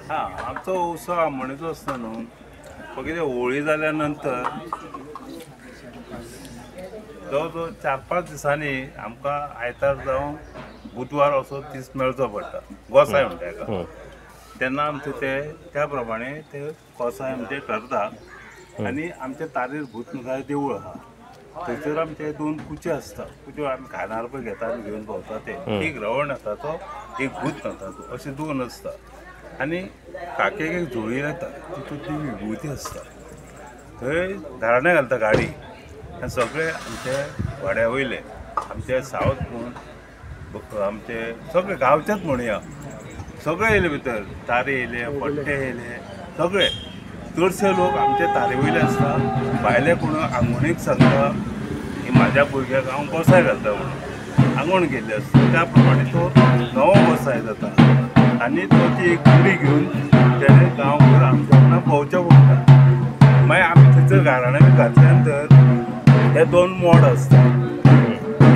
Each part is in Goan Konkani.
हां, आमचो उत्सव आमोणेचो आसता न्हू, कितें होळी जाल्या नंतर जवळ जवळ 4-5 दिसांनी आमकां आयतार जावं बुधवार असो दीस मेळचो पडटा, गोसाय म्हणटा हेका. तेन्ना आमचें ते त्या प्रमाणे ते गोसाय आमचें ठरता. आनी आमच्या तारीर भूतनाथाचें देवूळ आहा, थंयसर आमचे 2 कुचे आसता. कुच्यो आमी खाणार पळय घेता आनी घेवन भोंवता ते, एक रवळनाथाचो एक भूतनाथाचो, अशे 2 आसता. आनी काकेक एक झोळी येता, तितूंत ती विभुती आसता. थंय धारणें घालता गाडी आनी सगळे आमचे वाड्या वयले आमचे सावथ म्हूण आमचे सगळे गांवचेच म्हणुया, सगळे येयले भितर, तारे येयले, पट्टे येयले, सगळे चडशे लोक आमचे तारे वयले आसता. भायले कोण आंगवणीक सांगता की म्हाज्या भुरग्याक हांव गोसाय घालता म्हणून आंगवण केल्ली आसता. त्या प्रमाणे तो नवो गोसाय जाता आनी तो ती एक गुडी घेवन तेणे गांवभर आमच्या वांगडा भोंवचें पडटा. मागीर आमी थंयसर गाराणें बी घातल्या नंतर हे 2 मोड आसता,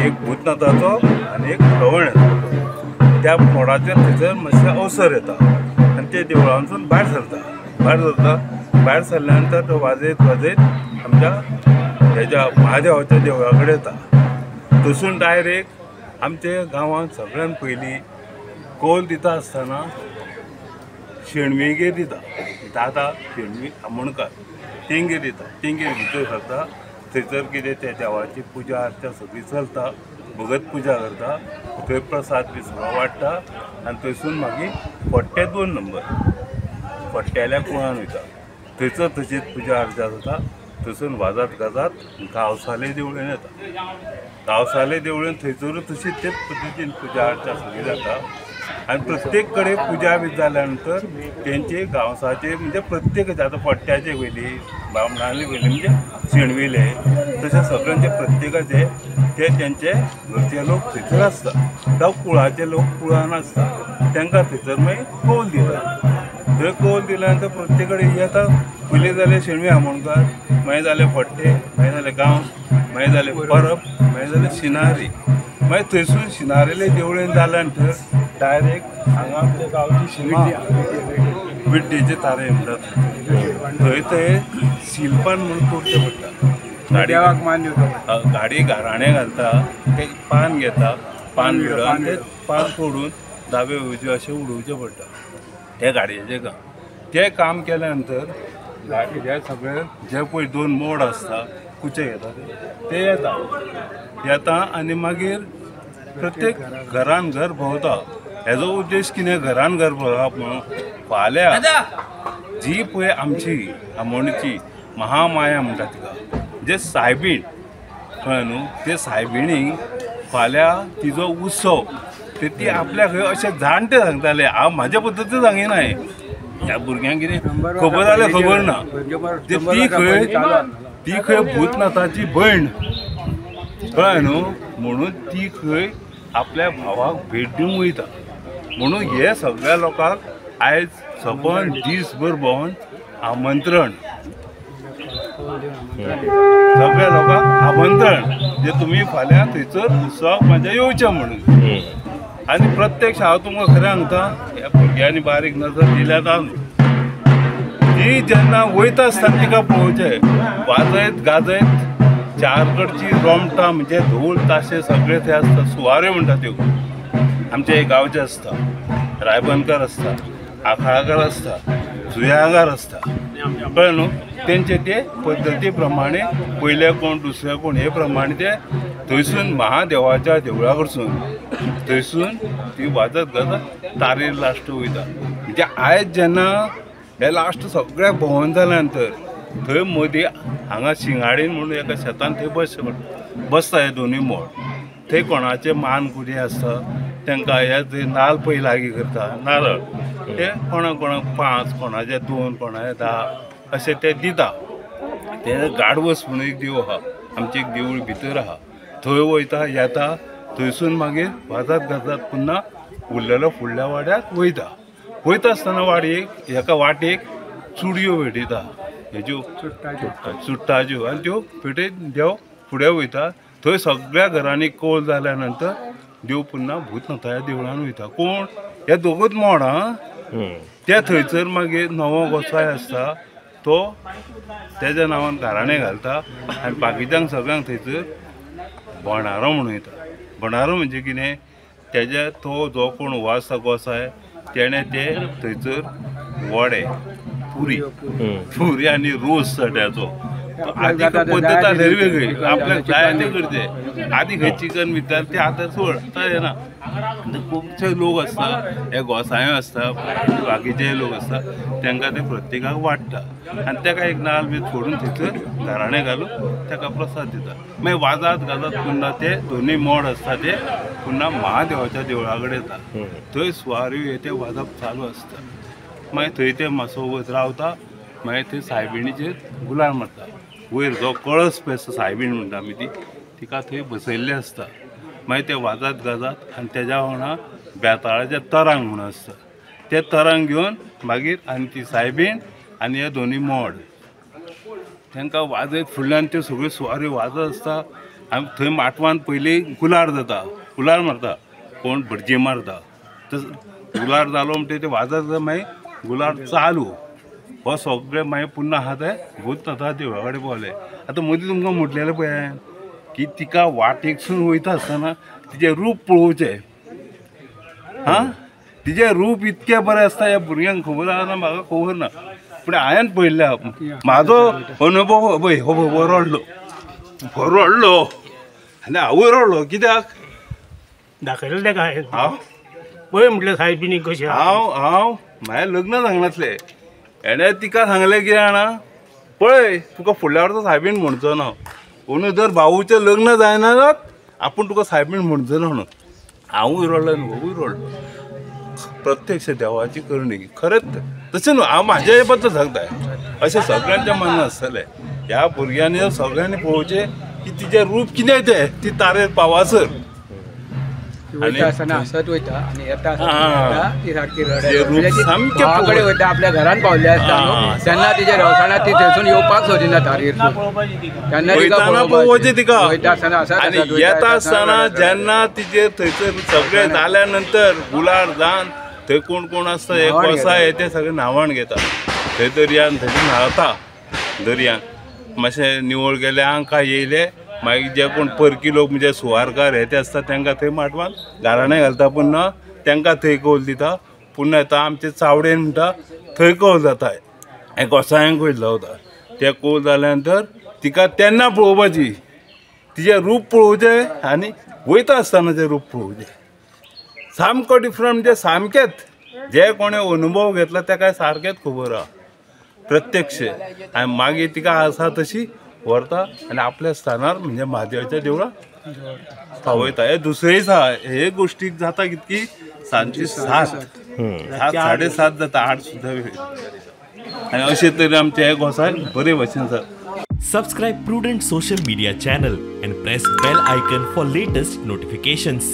एक भूतनाथाचो आनी एक रवळनाथाचो. त्या मोडाचेर थंयसर मातशें अवसर येता आनी ते देवळांतसून भायर सरता. भायर सरता, भायर सरल्या नंतर तो वाजयत वाजयत आमच्या हेज्या महादेवाच्या देवळा कडेन येता. थंयसून डायरेक्ट आमच्या गांवांत सगळ्यान पयलीं कौल दिता आसतना शेणवीगेर दिता, दादा शेणवी आमोणकार तेंगेर दिता. तेंगेर भितर सरता, थंयसर कितें त्या देवाची पुजा आरत्या सगळी चलता, भगत पुजा करता, थंय प्रसाद बी सगळो वाडटा. आनी थंयसून मागीर फट्टे 2 नंबर फट्ट्याल्या कुळान वयता, थंयसर तशीच पुजा आरत्या जाता. थंयसून वाजात गाजात गांवसाले देवळेन येता. गांवसाले देवळेन थंयसरूय तशीच तेच पद्दतीन पुजा आरत्या सगळी जाता. आनी प्रत्येक कडेन पुजा बी जाल्या नंतर तेंचे गांवसाचे म्हणजे प्रत्येकाचे, आतां फट्ट्याचे पयली, बामणाले पयली, म्हणजे शेणविले, तशें सगळ्यांचे प्रत्येकाचे ते तेंचे घरचे लोक थंयसर आसता. जावं कुळाचे लोक कुळान आसता, तांकां थंयसर मागीर कौल दिता. थंय कौल दिल्या नंतर प्रत्येक कडेन येता. पयलीं जाले शेणवी आमोणकार, मागीर जाले फट्टे, मागीर जाले गांवस, मागीर जाले परब, मागीर जाले शिनारी. मागीर थंयसून शिनारेले देवळेन जाल्या नंतर डायरेक्ट हांगा आमच्या गांवची शिमा विड्डेचे तारे म्हणटात थंय, थंय शिल्पान म्हणून करचें पडटा. गाडी गाडी गाराणें घालता, ते पान घेता, पान विडो आनी ते पान फोडून दावे उजवे अशें उडोवचें पडटा ते गाडयेचें काम. तें काम केल्या नंतर गाडी हे सगळे जे पळय 2 मोड आसता, कुचे घेता ते येता येता आनी मागीर प्रत्येक घरान घर भोंवता. हेजो उद्देश कितें घरान घर भोंवप म्हणून फाल्यां जी पळय आमची आमोणीची महामाया म्हणटा तिका, जे सायबीण कळ्ळें न्हू, ते सायबिणीक फाल्यां तिजो उत्सव ते ती आपल्या खंय अशें जाणटे सांगताले. हांव म्हाज्या पद्दतीन सांगिना, ह्या भुरग्यांक कितें खबर जाल्यार खबर ना. ती खंय भूतनाथाची भयण कळ्ळें न्हू, म्हणून ती खंय आपल्या भावाक भेट दिवंक वयता. म्हणून हे सगळ्या लोकांक आयज सबंद दीसभर भोंवन आमंत्रण, सगळ्या लोकांक आमंत्रण जे तुमी फाल्यां थंयसर उत्सवाक म्हाज्या येवचें म्हणून. आनी प्रत्यक्ष हांव तुमकां खरें सांगता, ह्या भुरग्यांनी बारीक नजर दिल्यार जावन ती जेन्ना वयता आसतना तिका पळोवचें, वाजयत गाजयत 4 कडची रोमटां म्हणजे धोल ताशे सगळे ते आसता. सुवारे म्हणटा त्यो आमचे गांवचे आसता, रायबनकर आसता, आखाळाकार आसता, जुयांगार आसता, कळ्ळें न्हू. तेंचे ते पद्दती प्रमाणे पयले कोण दुसरे कोण हे प्रमाणे ते थंयसून महादेवाच्या देवळा कडसून थंयसून ती वाजत गाजत तारीर लास्ट वयता. म्हणजे आयज जेन्ना हे लास्ट सगळें भोंवन जाल्या नंतर थंय मदीं हांगा शिंगाडीन म्हणून एका शेतान थंय बसता हे दोनूय मोड. थंय कोणाचे मान कुडी आसता तांकां हे थंय नाल पळय लागीं करता, नारळ ते कोणाक कोणाक 5, कोणाचे 2, कोणाचे 10 अशें ते दिता. ते गाडवस म्हणून एक देव आहा, आमचें एक देवूळ भितर आहा, थंय वयता येता. थंयसून मागीर वाजत गाजत पुन्हा उरलेलो फुडल्या वाड्याक वयता. वयता आसतना वाडयेक एका वाटेक चुडयो भेटयता, हेज्यो चुट्टाच्यो, आनी त्यो पेटयत देव फुडें वयता. थंय सगळ्या घरांनी कौल जाल्या नंतर देव पुन्हा भूतनाथाच्या देवळान वयता. कोण हे दोगूच मोड. हां, ते थंयसर मागीर नवो गोसाय आसता तो तेज्या नांवान गाराणें घालता आनी बाकीच्यांक सगळ्यांक थंयसर भंडारो म्हणून येता. भंडारो म्हणजे कितें तेज्या तो जो कोण हो आसता गोसाय तेणें ते थंयसर वडे पुरी पुरी आनी रोस चट्याचो आदी पद्दत आसलेली वेगळी आपल्याक जाय तें करचें. आदी खंय चिकन विकतात ते आतां सोड आतां येना. खुबशे लोक आसता हे गोसायो आसता बाकीचे लोक आसता तांकां ते प्रत्येकाक वाडटा आनी ताका एक नाल्ल बी फोडून थंयसर गाराणें घालून ताका प्रसाद दिता. मागीर वाजात गाजात पुन्हा ते दोनूय मोड आसता ते पुन्हा महादेवाच्या देवळा कडेन येता. थंय सुवारी हे ते वाजप चालू आसता. मागीर थंय ते मातसो वयर रावता मागीर थंय सायबिणीचेर गुलाल मारता. वयर जो कळस पळय आसता सायबीण म्हणटा आमी ती तिका थंय बसयल्ली आसता. मागीर ते वाजात गाजात आनी तेज्या वांगडा बेताळाचे तरांग म्हणून आसता ते तरांग घेवन मागीर आनी ती सायबीण आनी हे दोनूय मोड तांकां वाजयत फुडल्यान त्यो सगळ्यो सुवारी वाजत आसता. आनी थंय माटवान पयलीं गुलार जाता गुलार मारता कोण भटजी मारता तस गुलार जालो म्हणटकीर ते वाजत मागीर गुलार चालू हो सगळें मागीर पुन्हा आहा ते भूतनाथा देवळा कडेन पावले. आतां मदीं तुमकां म्हटलेलें पळय हांवें की तिका वाटेकसून वयता आसतना तिचें रूप पळोवचें. हां तिचें रूप इतकें बरें आसता ह्या भुरग्यांक खबर आसा ना म्हाका खबर ना पूण हांवें पळयल्लें म्हाजो अनुभव पळय हो हो रडलो हो रडलो आनी हांवूय रडलो कित्याक दाखयलें ताका हांव पळय म्हटलें सायबिणी कशी हांव हांव म्हाजें लग्न सांगनासलें हेणें तिका सांगलें कितें जाणा पळय तुका फुडल्या वर्सा सायबीण म्हणचो ना पूण जर भाऊचें लग्न जायना जात आपूण तुका सायबीण म्हणचो ना म्हणून हांवूय रडलो आनी होवूय रडलो. प्रत्यक्ष देवाची करणी खरेंच तशें न्हू हांव म्हाज्या बद्दल सांगता अशें सगळ्यांच्या मनान आसतलें. ह्या भुरग्यांनी सगळ्यांनी पळोवचें की तिचें रूप कितें तें ती तारेर पावासर वयता आसतना हांसत वयता आनी येता आसतना ती सारकी रडत वयता. आपल्या घरान पावल्ले आसता न्हू तेन्ना तिच्या रवसाणात ती थंयसून येवपाक सोदिना तारीर तेन्ना वयताना पळोवचें तिका वयता आसतना आनी येता आसतना जेन्ना तिचेर थंयसर सगळें जाल्या नंतर गुलाल जावन थंय कोण कोण आसता हे गोसाय हे ते सगळे न्हावण घेता. थंय दर्यान थंय न्हाता दर्यान मातशें निवळ गेलें आंकां येयले मागीर जे कोण परकी लोक म्हणजे सुवारकार हे ते आसता तांकां थंय माटवान गाराणें घालता पुन्हा तांकां थंय कौल दिता. पुन्हा येता आमचे चावडेन म्हणटा थंय कौल जाता हें गोसायांक वयर लावता. ते कौल जाल्या नंतर तिका तेन्ना पळोवपाची तिचें रूप पळोवचें आनी वयता आसतना तें रूप पळोवचें सामको डिफरंट म्हणजे सामकेंच जे कोणें अनुभव घेतला ताका सारकेंच खबर आहा प्रत्यक्ष. आनी मागीर तिका आसा तशी व्हरता आनी आपल्या स्थानार म्हणजे महादेवाच्या देवळाक पावयता. हे दुसरे दिसा हे गोष्टीक जाता कितकी सांजची 7 7 7:30 जाता 8 सुद्दां वेळ. आनी अशे तरेन आमचे हे गोसाय बरे भशेन जाता. Subscribe Prudent social media channel and press bell icon for latest notifications.